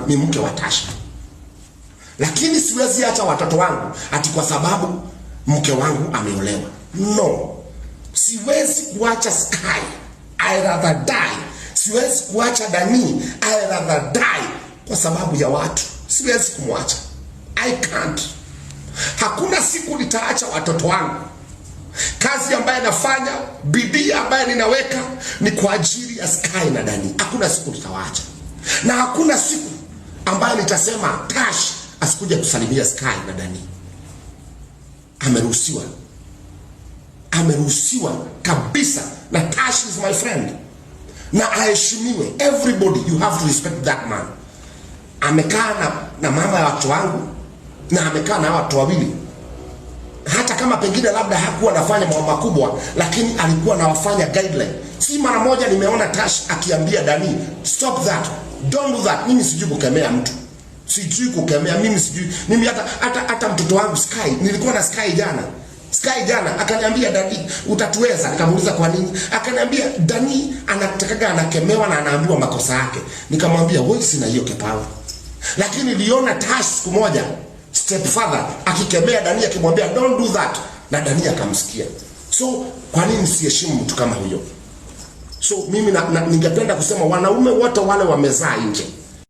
ni mke wa Tasha, lakini siwezi acha watoto wangu ati kwa sababu mke wangu ameolewa. No, siwezi kuacha Sky, I rather die. Siwezi kuacha Dani, I rather die kwa sababu ya watu. Siwezi kumwacha, I can't. Hakuna siku nitaacha watoto wangu. Kazi ambaye nafanya, bidii ambaye ninaweka ni kwa ajili ya Sky na Dani. Hakuna siku nitawaacha, na hakuna siku ambayo nitasema Tash asikuja kusalimia Sky na Dani. Ameruhusiwa, ameruhusiwa kabisa, na Tash is my friend na aheshimiwe. Everybody, you have to respect that man. Amekaa na mama ya watoto wangu na amekaa na watu wawili, hata kama pengine labda hakuwa anafanya mambo makubwa, lakini alikuwa anawafanya guideline. Si mara moja nimeona Tash akiambia Dani, "Stop that, don't do that." Mimi sijui kukemea mtu, sijui kukemea mimi, sijui mimi hata mtoto wangu Sky, nilikuwa na Sky jana. Sky jana akaniambia, "Daddy, utatuweza." Nikamuuliza kwa nini, akaniambia Dani anatakaga anakemewa na anaambiwa makosa yake. Nikamwambia wewe, sina hiyo kipawa, lakini niliona Tash siku moja, stepfather, akikemea Dani akimwambia, "Don't do that," na Dani akamsikia. So kwa nini siheshimu mtu kama huyo? So mimi ningependa kusema wanaume wote wale wamezaa nje